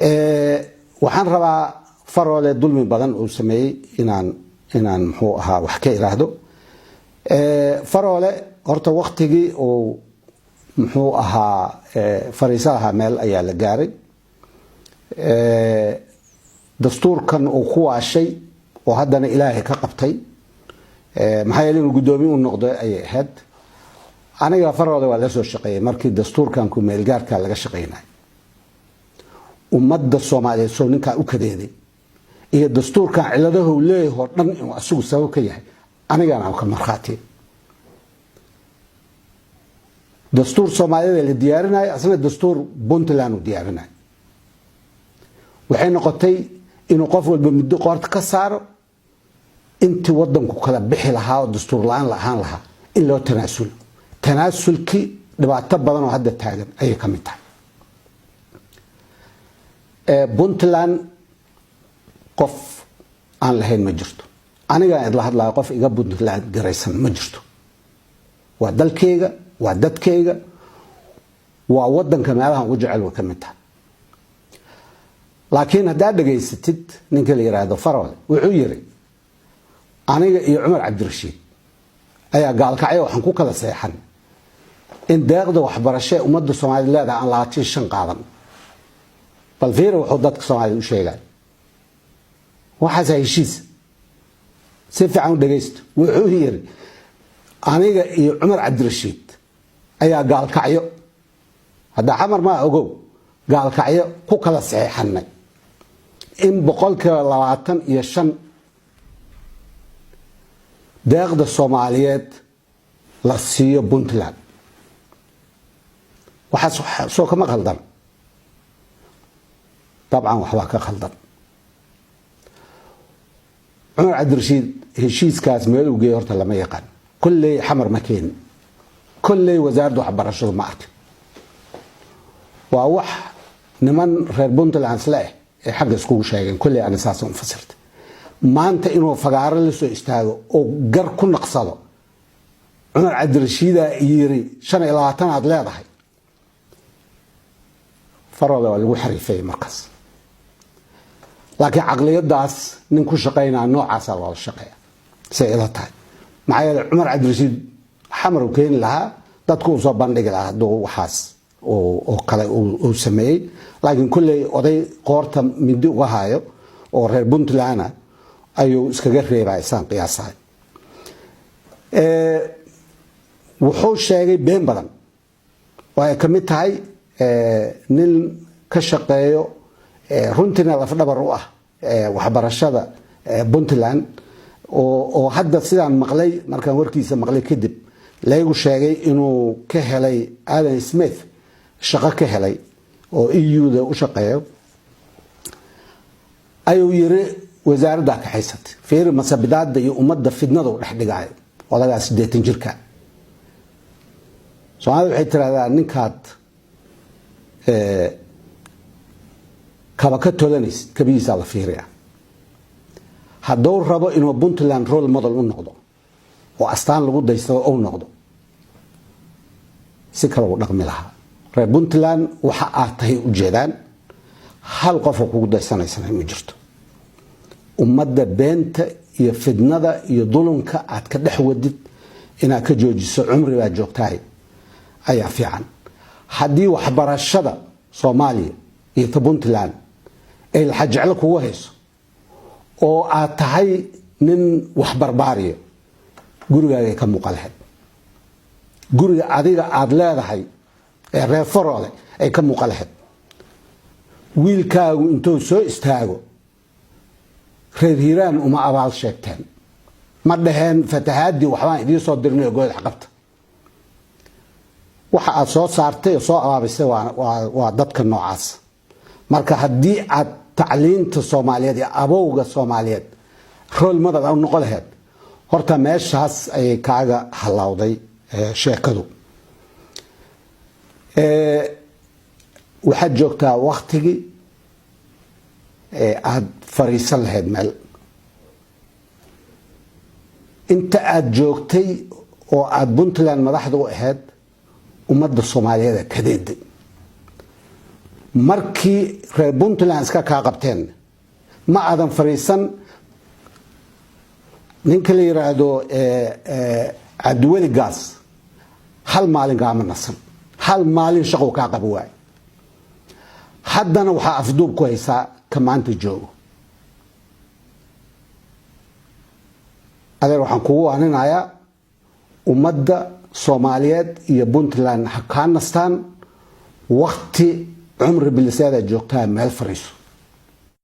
Waxaan rabaa Faroole dulmi badan uu sameeyey inaan muxuu ahaa wax ka iraahdo. Faroole horta waktigii uu muxuu ahaa fariiso lahaa meel ayaa la gaaray. Dastuurkan uu ku waashay oo haddana Ilaahay ka qabtay, maxaa yeele inuu guddoomiye u noqdo ayay ahayd. Aniga Faroole waa la soo shaqeeyey markii dastuurkan ku-meelgaarka laga shaqeynay. Ummadda Soomaaliyeed soo ninkaa u kadeeday iyo dastuurkan ciladahu leeyahoo dhan inuu asigu sabab ka yahay, anigana ka markhaati. Dastuur Soomaaliyada la diyaarinayo, asna dastuur Puntland uu diyaarinayo. Waxay noqotay inuu qof walba muddo qoorta ka saaro intii wadanku kala bixi lahaa oo dastuur la-aan la ahaan lahaa in loo tanaasulo. Tanaasulkii dhibaato badan oo hadda taagan ayay ka mid tahay. Puntland qof aan lahayn ma jirto. Anigaan idla hadlayo, qof iga Puntland garaysan ma jirto. Waa dalkeyga, waa dadkeyga, waa wadanka meelahan ugu jecel way ka mid tahay. Laakiin haddaad dhegaysatid ninka la yidhaahdo Farole, wuxuu yiri aniga iyo Cumar Cabdirashiid ayaa Gaalkacyo waxaan ku kala seexan in deeqda waxbarasho ee ummadda Soomaaliyed leedahay aan 25 qaadan. Bal fiira wuxuu dadka Soomaaliyed u sheegay. Waxaasa heshiis? Si fiican u dhegaysto. Wuxuu yiri aniga iyo Cumar Cabdirashiid ayaa Gaalkacyo, hadda Xamar maa ogow, Gaalkacyo ku kala saxeexanay in 25% deeqda Soomaaliyeed la siiyo Puntland. Waxaas soo kama khaldan? Dabcan waxbaa ka khaldan. Cumar Cabdirashiid heshiiskaas meel uu geeyey horta lama yaqaan. Kolley Xamar ma keenin, kolley wasaaradda waxbarashadu ma arkin. Waa wax niman reer Puntland isle ah ay xagga iskugu sheegeen. Kolley ani saasa u fasirtay. Maanta inuu fagaaro la soo istaago oo gar ku naqsado Cumar Cabdirashiidaa yiri 25 aad leedahay, Farooda waa lagu xariifayay markaas. Laakiin caqliyadaas nin ku shaqaynaa noocaasa loola shaqeeya say ila tahay. Maxaa yeele Cumar Cabdirashiid Xamar uu keeni lahaa, dadku uu soo bandhigi lahaa hadduu waxaas oo kale uu sameeyey. Laakiin kolley oday qoorta mindi uga hayo oo reer Puntland ayuu iskaga reebaya saan qiyaasahay. Wuxuu sheegay been badan oo ay ka mid tahay nin ka shaqeeyo, runtiina lafdhabar u ah waxbarashada Puntland, oo hadda sidaan maqlay, markaan warkiisa maqlay kadib laygu sheegay inuu ka helay Adam Smith shaqo ka helay oo EU-da u shaqeeyo, ayuu yiri wasaaraddaa kaxaysatay. Fiiri masabidaada iyo ummadda fidnada u dhex dhigaayo odagaa 80 jirka. Soomaalida waxay tiraahdaa ninkaad kaba ka tolanaysid kabihiisaa la fiiriyaa. Hadduu rabo inuu Puntland role model u noqdo oo astaan lagu daysado ou noqdo, si kale u dhaqmi lahaa. Reer Puntland waxa aad tahay ujeedaan, hal qofoo kugu daysanaysana ma jirto. Ummadda beenta iyo fidnada iyo dulunka aad ka dhex wadid inaad ka joojiso, cumri baa joogtahay, ayaa fiican. Haddii waxbarashada Soomaaliya iyo ta Puntland ay laxajeclo kugu hayso oo aad tahay nin waxbarbaariyo, gurigaagay ka muuqa lahayd. Guriga adiga aada leedahay ee reer Faroole ay ka muuqa lahayd. Wiilkaagu intuu soo istaago reer Hiiraan uma abaal sheegteen, ma dhaheen fatahaadii waxbaan idiin soo dirnay oo goodax qabta. Waxa aad soo saartay oo soo abaabisay waa dadka noocaas. Marka haddii aad tacliinta Soomaaliyeed iyo abowga Soomaaliyeed role model u noqon lahayd, horta meeshaas ayay kaaga halawday sheekadu. Waxaad joogtaa waktigii aada fariisan lahayd meel. Inta aada joogtay oo aada Puntland madaxda u ahayd, ummadda Soomaaliyeed kadeeday. Markii reer Puntland iska kaa qabteen, ma aadan fariisan. Ninka la yiraahdo Cabdiweli Gaas hal maalin kaama nasan, hal maalin shaqow kaa qaba waay. Haddana waxaa afduub ku haysaa ka maanta joogo. Adeer, waxaan kugu waaninayaa, ummadda Soomaaliyeed iyo Puntland ha kaa nastaan. Wakti cumri biliseeda joogtaa, meel fariiso.